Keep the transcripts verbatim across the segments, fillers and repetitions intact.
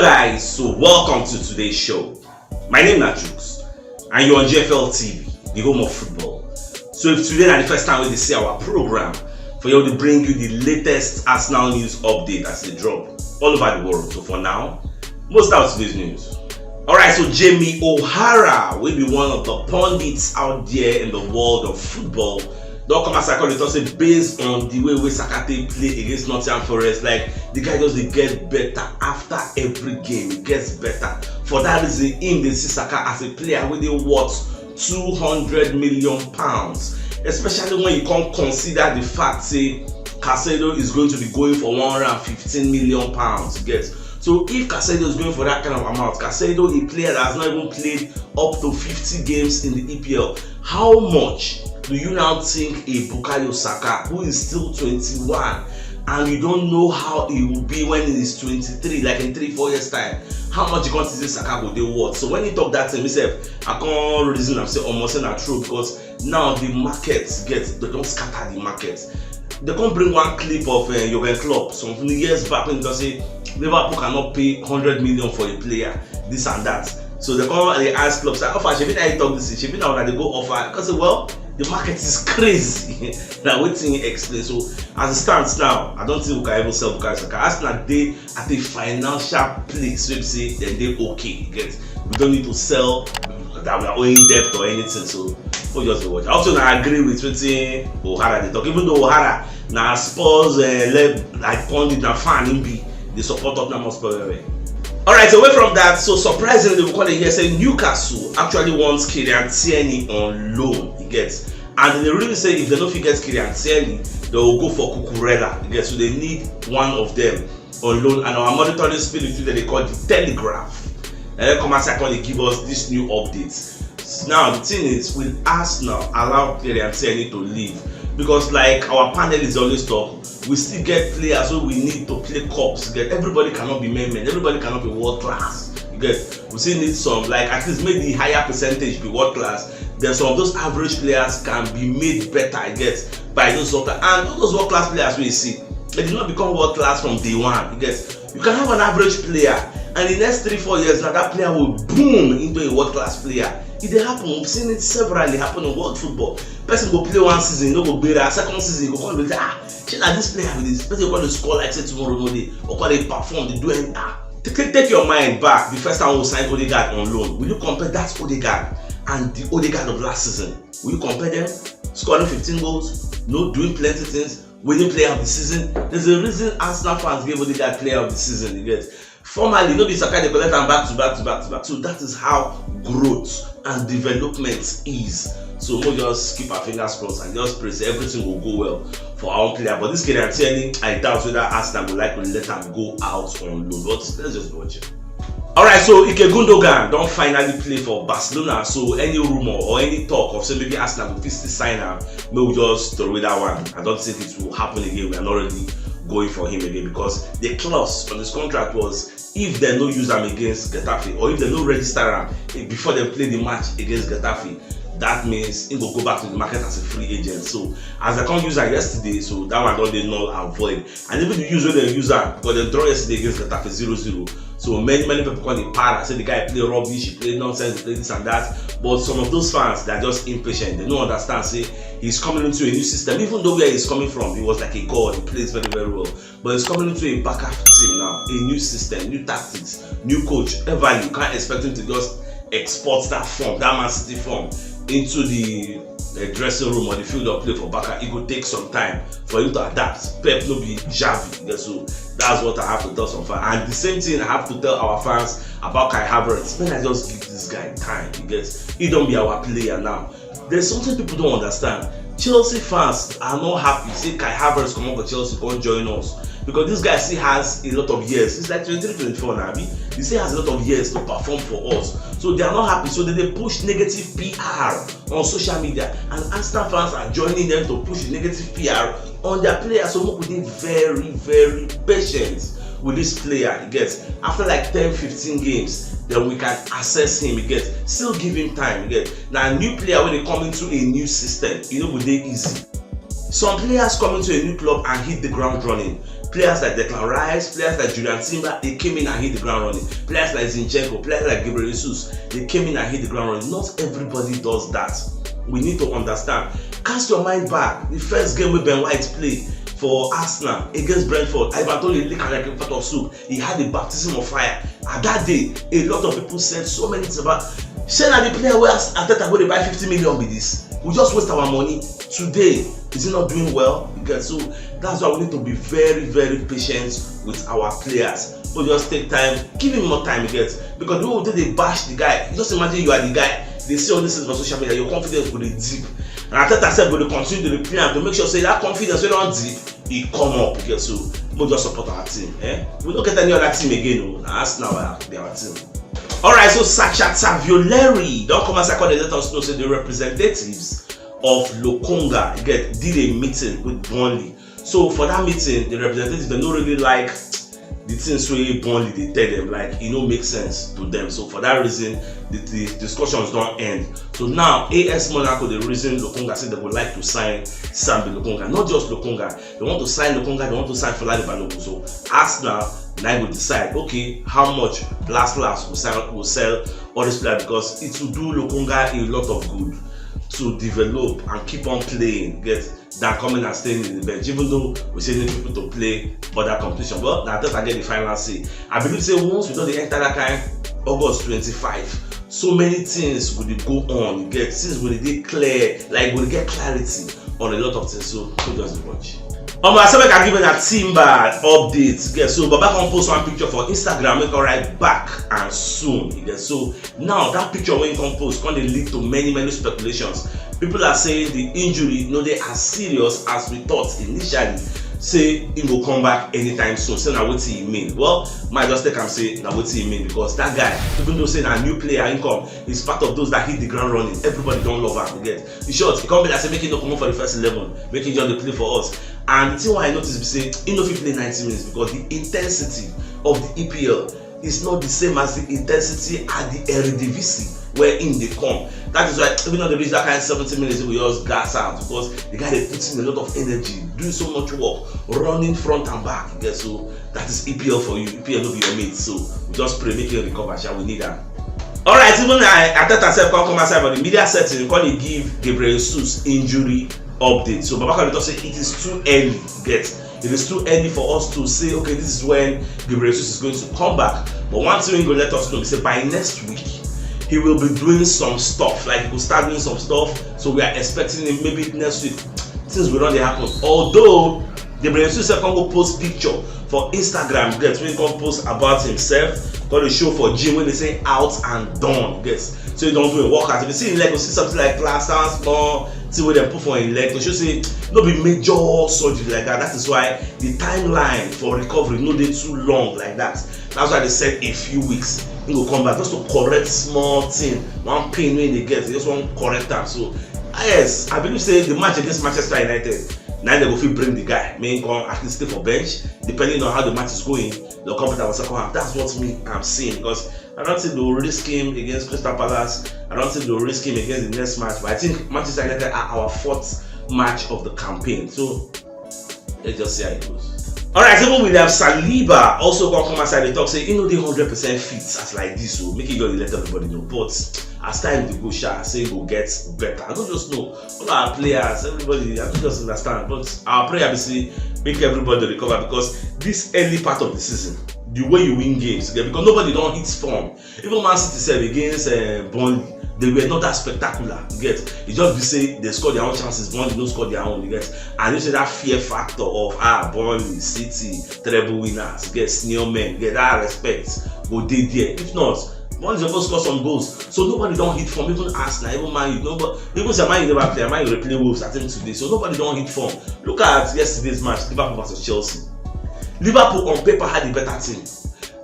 Guys, so welcome to today's show. My name na Jukes, and you're on G F L T V, the home of football. So if today na the first time wey you see our program, for here we dey bring you the latest Arsenal news update as e dey drop all over the world. So for now, most out today's news. Alright, so Jamie O'Hara, wey be one of the pundits out there in the world of football, don come outside come dey talk say, based on the way wey Saka take play against Nottingham Forest, like, the guy just dey get better after every game. He gets better. For that reason, him dey see Saka as a player wey dey worth two hundred million pounds, especially when you come consider the fact say Caicedo is going to be going for one hundred and fifteen million pounds. You get? So if Caicedo is going for that kind of amount, Caicedo, a player that has not even played up to fifty games in the E P L, how much do you now think a Bukayo Saka, who is still twenty-one, and you don't know how he will be when he is twenty-three, like in three, four years time, how much you gonna say Saka go dey worth? So when he talk that thing, himself, I can't reason and say, almost say na true, because now the market get, they don't scatter the market. They can't bring one clip of uh, Jurgen Klopp some few years back when he say Liverpool cannot pay hundred million for a player, this and that. So they come and they ask Klopp, say, "How far? Shebi na you talk this thing? Shebi na una dey go offer?" Because say, well, the market is crazy. Now wetin he explain. So as it stands now, I don't think we can even sell Bukayo Saka. Arsenal dey at a financial place wey be say dem dey okay. You get? We don't need to sell that we are owing debt or anything. So we just dey watch. I also na agree with wetin O'Hara dey talk. Even though O'Hara na Spurs uh, led like pundit na fan him be, dey support Tottenham Hotspur well well. Alright, away from that, so surprisingly, we come dey hear say Newcastle actually wants Kieran Tierney on loan. You get? And they really say if they no fit get Kieran Tierney, they will go for Cucurella. You get? So they need one of them on loan. And our monitoring spirit, wey they call the Telegraph, and then come outside come dey give us this new update. Now the thing is, will Arsenal allow Kieran Tierney to leave? Because like our panelists always talk, we still get players wey we need to play cups. You get? Everybody cannot be men men. Everybody cannot be world class. You get? We still need some, like, at least make the higher percentage be world class. Then some of those average players can be made better, you get, by those world class. And all those world class players wey you see, they did not become world class from day one. You get? You can have an average player, and the next three, four years now, that player will boom into a world class player. E dey happen. We've seen it severally happen in world football. Person go play one season, no go gbera. Second season, you go come be like, "Ah, shey na this player be this?" Person go come dey score like say tomorrow no dey, or come dey perform, dey do any, ah. Take, take your mind back. The first time we sign Odegaard on loan, will you compare that Odegaard and the Odegaard of last season? Will you compare them? Scoring fifteen goals, no, doing plenty things, winning player of the season. There's a reason Arsenal fans gave Odegaard player of the season. You get? Formerly, no be Saka dey collect am back to back to back to back. So that is how growth and development is. So we just keep our fingers crossed and just pray say everything will go well for our own player. But this Kieran Tierney, I doubt whether Arsenal would like to let am go out on loan. But let's just watch it. Alright, so Ilkay Gundogan don finally play for Barcelona. So any rumor or any talk of say maybe Arsenal go fit still sign am, make we just throw away that one. I don't think it will happen again. We are not really going for him again, because the clause on his contract was, if they no use am against Getafe, or if they no register am eh, before they play the match against Getafe, that means he go go back to the market as a free agent. So as I come use am yesterday, so that one don dey null and void. And even the use wey dem use am, because dem draw yesterday against Getafe zero zero. So many, many people come dey para, say the guy play rubbish, he play nonsense, he play this and that. But some of those fans, they are just impatient. They don't understand, say he's coming into a new system. Even though where he's coming from, he was like a god, he plays very, very well. But he's coming into a backup team now, a new system, new tactics, new coach. Everly, you can't expect him to just export that form, that Man City form, into the uh, dressing room or the field of play for Barca. It go take some time for him to adapt. Pep no be Xavi, you get? So that's what I have to tell some fans. And the same thing I have to tell our fans about Kai Havertz. Make I just give this guy time, you get? He don be our player now. There's something people don't understand. Chelsea fans are not happy say Kai Havertz come over Chelsea, come join us, because this guy still has a lot of years. He's like twenty-three, twenty-four now, abi? He still has a lot of years to perform for us. So they are not happy. So they dey push negative P R on social media, and Arsenal fans are joining them to push negative P R on their players. So make we dey very, very patient with this player. You get? After like ten, fifteen games, then we can assess him. You get? Still give him time. You get? Now, a new player, when they come into a new system, you know, go dey easy. Some players come into a new club and hit the ground running. Players like Declan Rice, players like Jurrien Timber, they came in and hit the ground running. Players like Zinchenko, players like Gabriel Jesus, they came in and hit the ground running. Not everybody does that. We need to understand. Cast your mind back. The first game wey Ben White play for Arsenal against Brentford, Ivan Toney lick am like a pot of soup. He had a baptism of fire. And that day, a lot of people said so many things about, say na the player wey Arteta go dey buy fifty million be this. We just waste our money. Today, is he not doing well? You get, so that's why we need to be very, very patient with our players. We just take time, give him more time, you get. Because the way we take dey bash the guy, just imagine you are the guy. They see all these things on social media, your confidence go dey dip. And Arteta sef go dey continue to dey play am to make sure say that confidence wey don dip, e come up, you get. So we just support our team. Eh? We no get any other team again o. Na Arsenal be our team. Alright, so Sacha Tagliolleri don come outside come dey let us know say the representatives of Lokonga get did a meeting with Burnley. So for that meeting, the representatives, they no really like the things wey Burnley dey tell them, like, e no make sense to them. So for that reason, the, the discussions don end. So now, A S Monaco dey reason Lokonga say they would like to sign Sambi Lokonga. Not just Lokonga, they want to sign Lokonga, they want to sign Folarin Balogun. So Arsenal now go decide, okay, how much Blas Las will sell, will sell all this player, because it will do Lokonga a lot of good to develop and keep on playing, get, than coming and staying in the bench, even though we still need people to play other competition. But na Arteta get the final say. I believe say once we don dey enter that kind August twenty-five, so many things go dey go on, you get, things go dey dey clear, like, we go dey get clarity on a lot of things. So we just dey watch. Omo, I say make I give una Timber update. Get, so Baba come post one picture for Instagram, make I write back and soon. You get, so now that picture wey he come post come dey lead to many, many speculations. People are saying the injury no dey as serious as we thought initially. Say he go come back anytime soon. Say na wetin he mean. Well, my just take am say na wetin he mean, because that guy, even though say na new player, he come, he's part of those that hit the ground running. Everybody don love am, you get. In short, e come be like say make he no comot for the first eleven, make he just dey play for us. And the thing wey I notice be say he no fit play ninety minutes because the intensity of the E P L is not the same as the intensity at the Eredivisie where him dey come. That is why even though they reach that kind seventy minutes, we just gas out because the guy dey put in a lot of energy, doing so much work, running front and back. You get, so that is E P L for you. E P L no be your mate, so we just pray make him recover. Shall we need am? Alright, even I, Arteta sef come come outside for the media setting, come dey give Gabriel Jesus injury update. So Baba come dey talk say it is too early, get. It is too early for us to say, okay, this is when Gabriel Jesus is going to come back. But one thing wey go let us know be say by next week, he will be doing some stuff. Like, he go start doing some stuff. So we are expecting him maybe next week. Things go don dey happen. Although Gabriel Jesus sef come go post picture for Instagram, get, wey he come post about himself, come dey show for gym wey dey say out and done, get. So he don do a workout. If you see him leg, you see something like plaster, small thing wey dem put for him leg to show say no be major surgery like that. That is why the timeline for recovery no dey too long like that. That's why they said a few weeks he go come back just to correct small thing, one pain wey he dey get, they just wan correct am. So, ah, yes, I believe say the match against Manchester United, na they go fit bring the guy, make him come at least stay for bench, depending on how the match is going. They'll come back for second half. That's what me I'm seeing, because I don't think they'll risk him against Crystal Palace. I don't think they'll risk him against the next match. But I think Manchester United are our fourth match of the campaign. So let's just see how it goes. Alright, even William Saliba also come come outside dey talk say he no dey hundred percent fit as like this, so make he just let everybody know. But as time dey go, sha, say he go get better. I don't just know. All our players, everybody, I don't just understand. But our prayer be say make everybody recover, because this early part of the season, the way you win games, yeah, because nobody don hit form. Even Man City sef against uh, Burnley, they were not that spectacular. You get, it just be say they score their own chances, Burnley no score their own. You get, and you say that fear factor of, ah, Burnley, City, treble winners, get, senior men, get, that respect go dey there. If not, Burnley suppose score some goals. So nobody don hit form. Even Arsenal, even Man U, nobody, even say Man U never play, Man U dey play Wolves, I think, today. So nobody don hit form. Look at yesterday's match, Liverpool versus Chelsea. Liverpool on paper had a better team.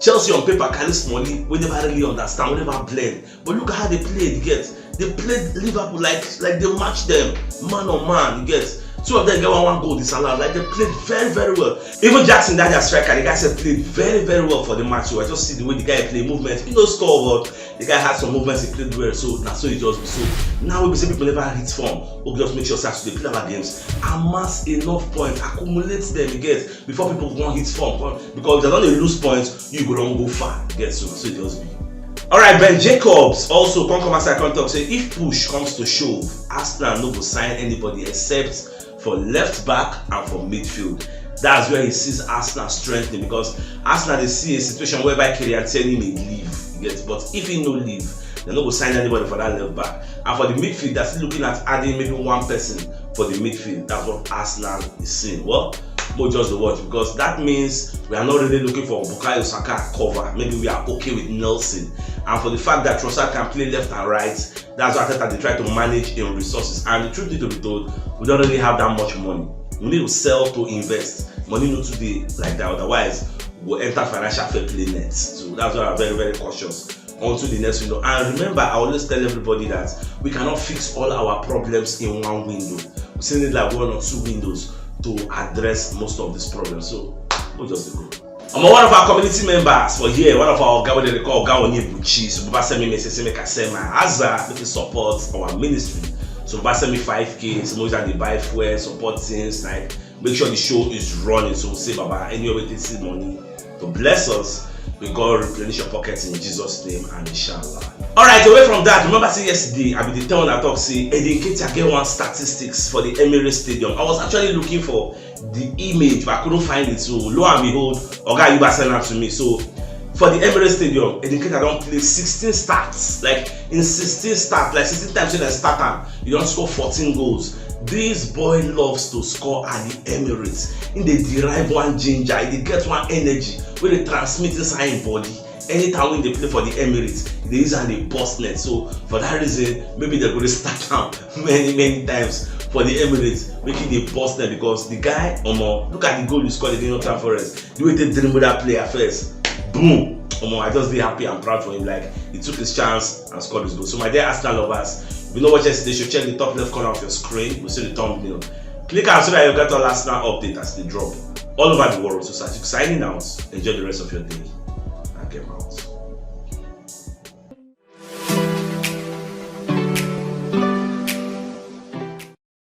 Chelsea on paper carry Smalling, we never really understand, we never blend. But look at how they played, get. They played Liverpool like, like they matched them man on man, you get. Two of them get one one goal disallowed. Like, they played very, very well. Even Jackson, that their striker, the guy said played very, very well for the match. So I just see the way the guy play movement. He no score, but the guy had some movements. He played well. So that's so it just be. So now we say people never hit form. We just make sure say as they play our games, amass enough points, accumulate them, you get, before people go hit form. Because if they don't lose points, you go, don't go far. You get, so so it just be. All right, Ben Jacobs also come come outside come talk say if push comes to shove, Arsenal no go sign anybody except for left back and for midfield. That's where he sees Arsenal strengthening, because Arsenal, they see a situation whereby Kylian Tierney may leave. You get, but if he no leave, they no go sign anybody for that left back. And for the midfield, they're still looking at adding maybe one person for the midfield. That's what Arsenal is seeing. Well, we'll just watch, because that means we are not really looking for Bukayo Saka cover. Maybe we are okay with Nelson. And for the fact that Trossard can play left and right, that's why Arteta dey try to manage im resources. And the truth need to be told, we don't really have that much money. We need to sell to invest. Money no too dey like that. Otherwise, we'll enter financial fair play net. So that's why I'm very, very cautious onto the next window. And remember, I always tell everybody that we cannot fix all our problems in one window. We still need like one or two windows to address most of these problems. So we'll just go. Omo, one of our community members for here, one of our oga wey dem dey call Oga Onyebuchi, so Baba send me message say make I send my aza, make e support our ministry. So Baba send me five K, so make I dey buy fuel, support things, like, make sure the show is running. So we say, Baba, anywhere we take see money to bless us, may God replenish your pockets in Jesus' name and inshallah. All right, away from that, remember say yesterday I bin dey tell una talk say Eddie Nketiah get one statistics for the Emirates Stadium. I was actually looking for the image, but I couldn't find it. So lo and behold, Oga Ayuba sent that to me. So for the Emirates Stadium, Eddie Nketiah don play sixteen starts, like, in sixteen starts, like, sixteen times wey dem start am, he don score fourteen goals. This boy loves to score at the Emirates. He dey derive one ginger, he dey get one energy wey dey transmit inside him body. Anytime wey he dey play for the Emirates, he dey use am dey burst net. So for that reason, maybe dem go dey start am many, many times for the Emirates, make e dey burst net, because the guy, omo, look at the goal he scored against Nottingham Forest. The way he take dribble that player first, boom! Omo, I just dey happy and proud for him. Like, he took his chance and scored his goal. So my dear Arsenal lovers, if you no watch yesterday show, check the top left corner of your screen. You see the thumbnail. Click am so that you get all Arsenal update as they drop all over the world. So Sadiq signing out. Enjoy the rest of your day. And get out.